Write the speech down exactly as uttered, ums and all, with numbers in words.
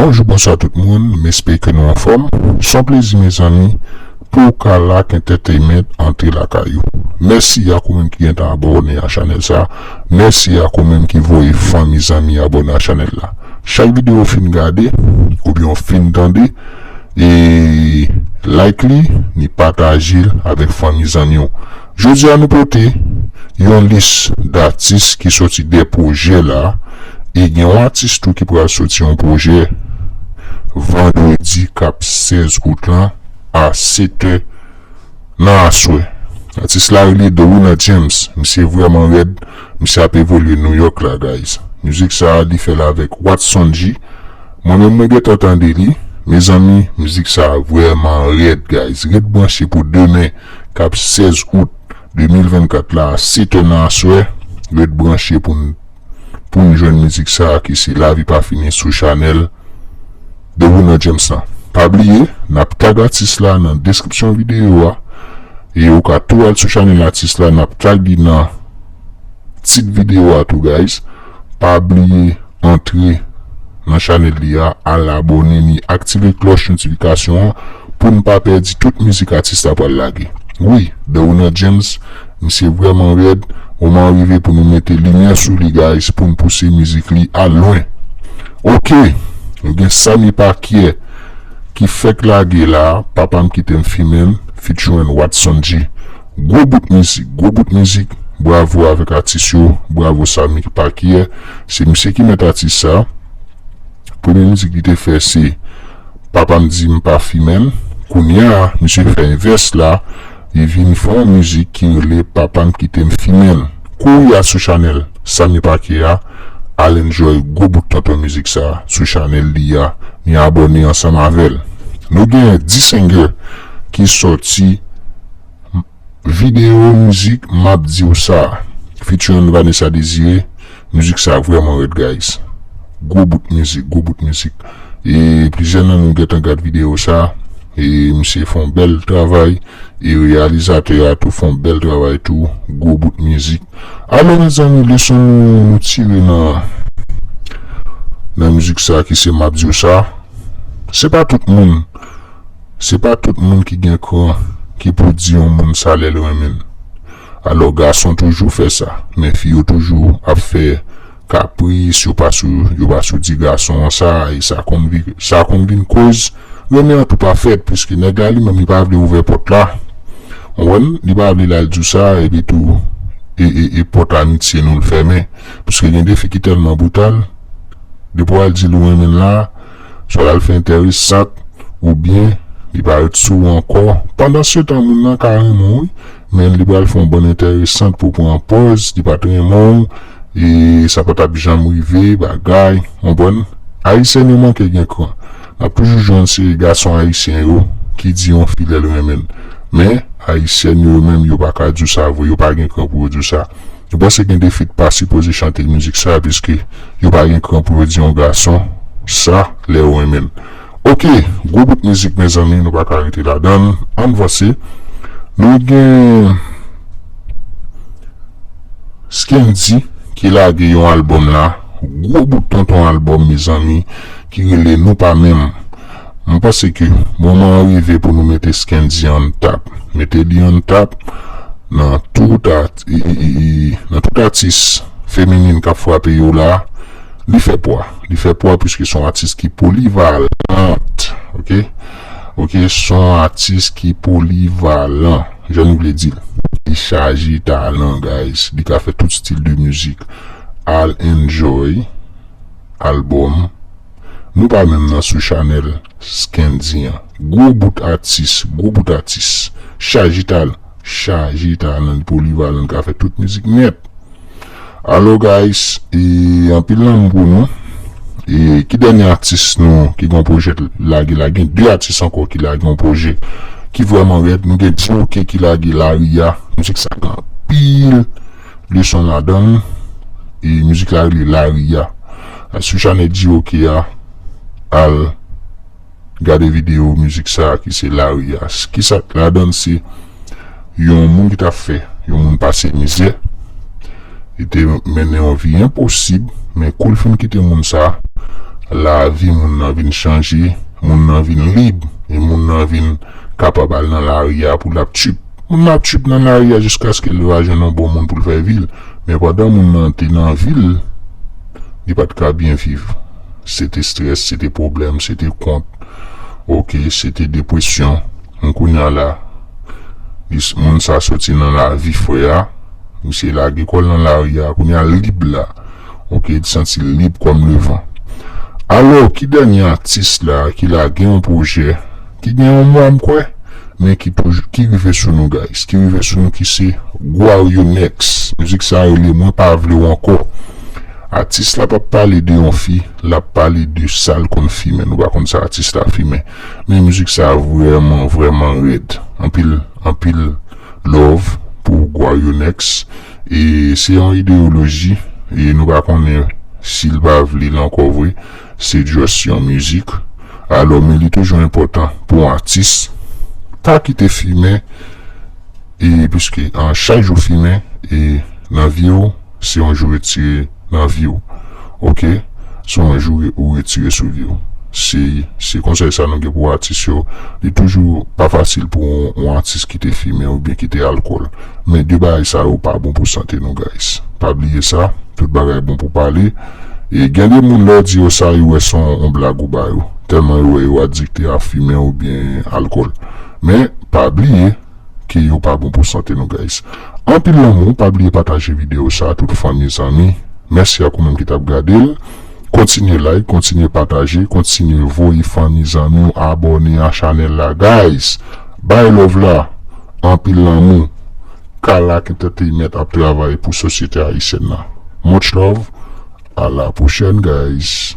Bonjou, bonswa tout moun, m espere ke nou anfòm. Se yon plezi, mezanmi, pou Kalak Entertainment antre lakay ou. Mèsi ak ou menm ki gentan abòne a chanèl sa. Mèsi ak ou menm ki voye fanmi, zanmi abòne a chanèl la. Chak videyo w fin gade, oubyen w fin tande, e like li, ni pataje l avèk fanmi, zanmi w. Jodi a nou pote yon lis datis ki soti de pwojè la, e gen yon atis tou ki pral soti yon pwojè vandredi k ap sèz out lan a sèt è nan aswè. Atis la rele Dowina James. Misye vrèman rèd. Misye ap evolye New York la, guys. Mizik sa a, li fè l avèk Watson G. Mwen menm, mwen gentan tande li. Mezanmi, mizik sa a vrèman rèd, guys. Ret branche pou demen, k ap sèz out de mil vennkat la, a sèt è nan aswè. Ret branche pou n, pou n jwenn mizik sa a ki se Lavi Pa Fini sou chanèl Dowina James lan. Pa bliye, n ap tag atis la nan deskripsyon videyo a. E ou ka tou al sou chanèl atis la, n ap tag li nan tit videyo a tou, guys. Pa bliye antre nan chanèl li a, al abòne ni aktive klòch notifikasyon an pou n pa pèdi tout mizik atis la pral lage. Wi, Dowina James, misye vrèman rèd. Moman an rive pou nou mete limyè sou li, guys, pou n pouse mizik li al lwen. Oke, nou gen Samy Pakyè ki fèk lage la, Papa M Kite M Fimen, featuring Watson G. Gwo bout mizik, gwo bout mizik. Bravo avèk atis yo, bravo Samy Pakyè. Se misye ki mèt atis sa. Premye mizik li te fè se Papa M Di M Pa Fimen. Kounye a, misye fè envès la, li vin fè yon mizik ki rele Papa M Kite M Fimen. Kouri al sou chanèl Samy Pakyè a, al enjoy gwo bout tonton mizik sa sou chanèl li a, ni abòne ansanm avè l. Nou gen D-Singer ki sòti videyo mizik M Ap Di W Sa, featuring Vanessa Désiré. Mizik sa vrèman rèd, guys. Gwo bout mizik, gwo bout mizik. E plizyè nan nou gentan gad videyo sa. E misye fè yon bèl travay. E reyalizatè a tou fè yon bèl travay tou. Gwo bout mizik. Alò, mezanmi, leson nou, nou tire nan, nan mizik sa ki se M Ap Di W Sa. Se pa tout moun, se pa tout moun ki gen kran ki pou di yon moun sa lè l renmen l. Alò, gason toujou fè sa, men fi yo toujou ap fè kapris, yo pa sou, yo pa sou di gason an sa, e sa konn vi-, sa konn vin koz renmen an tou pa fèt, piske nèg la li menm li pa vle ouvè pòt la. Ou konprann? Li pa vle l al di w sa, epi tou, e, e, e pòt amitye nou l fèmen. Piske gen de fi ki tèlman brital, depi w al di l ou renmen l la, swa l al fè enteresant, oubyen li pa ret sou ou ankò. Pandan se tan, moun nan ka renmen w, wi, men li pral fè yon bann enteresant pou pran pòz, li pa t renmen w, e sa pa t ap janm rive, bagay, w konprann? Ayisyen nou manke gen kran. N ap toujou jwenn se gason ayisyen yo ki di yon fi lè l renmen l. Men, ayisyèn yo menm, yo pa ka di w sa vre, yo pa gen kran pou yo di w sa. Yo panse gen de fi ki pa sipoze chante mizik sa, piske yo pa gen kran pou yo di yon gason sa lè yo renmen l. Oke, gwo bout mizik, mezanmi, nou pa ka rete ladan l. Ann vanse. Nou gen Scandy ki lage yon albòm la, gwo bout tonton albòm, mezanmi, ki rele Nou Pa Menm. Mwen panse ke moman an rive pou nou mete Scandy on top. Mete li on top nan tout at-, e, e, e, e, nan tout atis feminin k ap frape yo la. Li fè pwa. Li fè pwa piske se yon atis ki polivalant. Oke? Oke, se yon atis ki polivalan, jan nou vle di l. Li chaje talan, guys. Li ka fè tout stil de mizik. Al enjoy albòm Nou Pa Menm nan sou chanèl Scandy an. Gwo bout atis, gwo bout atis. Chaje talan, chaje talan, li polivalan, li ka fè tout mizik nèt. Alò, guys, e anpil lanmou pou nou. E ki dènye atis nou ki gen yon pwojè lage la? Gen de atis ankò ki lage yon pwojè ki vrèman rèd. Nou gen Dioke ki lage Laria. Mizik sa gen anpil leson ladan l. E mizik la rele Laria. Al sou chanèl Dioke a, al gade videyo mizik sa ki se Laria. Kisa k ladan l? Se yon moun ki t ap fè yon moun pase mizè. Li te mennen yon vi enposib, men kou l fin kite moun sa, lavi moun nan vin chanje, moun nan vin lib, e moun nan vin kapab al nan lari a pou l ap tchip. Moun nan ap tchip nan lari a jiskaske l va jwenn yon bon moun pou l fè vi l. Men pandan moun nan te nan vi l, li pa t ka byen viv. Se te estrès, se te pwoblèm, se te kont, oke, se te depresyon. Men kounye a la, li s- moun sa soti nan lavi frè a, misye lage kò l nan lari a, kounye a lib la. Oke, li santi l lib kòm levan. Alò, ki dènye atis la ki lage yon pwojè, ki gen yon mwa m kwè, men ki toujou, ki rive sou nou, guys, ki rive sou nou, ki se Guario Next. Mizik sa rele Mwen pa vle w ankò. Atis la p ap pale de yon fi, l ap pale de sa l konn fimen. Nou pa konn sa atis la fimen. Men mizik sa vrèman, vrèman rèd. Anpil, anpil love pou Guario Next. E se yon ideyoloji, e nou pa konnen si l pa vle l ankò vre. Se just yon mizik. Alò, men li toujou enpòtan pou yon atis pa kite fimen, e piske an chak jou fimen, e nan vi w, se yon jou retire nan vi w. Oke? Se yon jou ou retire sou vi w. Se, se konsèy sa nou gen pou atis yo. Li toujou pa fasil pou yon, yon atis kite fimen oubyen kite alkòl. Men de bagay sa yo pa bon pou sante nou, guys. Pa bliye sa, tout bagay bon pou pale. E gen de moun lè w di yo sa, yo wè se yon, yon blag ou ba yo. Tèlman yo wè yo adikte a fimen oubyen alkòl. Men, pa bliye ke yo pa bon pou sante nou, guys. Anpil lanmou, pa bliye pataje videyo sa a, tout fanmi, zanmi. Mèsi ak ou menm ki t ap gade l. Kontinye like, kontinye pataje, kontinye voye fanmi, zanmi w abòne a chanèl la, guys. Bay love la, anpil lanmou. Kalak Entertainment ap travay pou sosyete ayisyèn nan. Much love, à la prochaine, guys.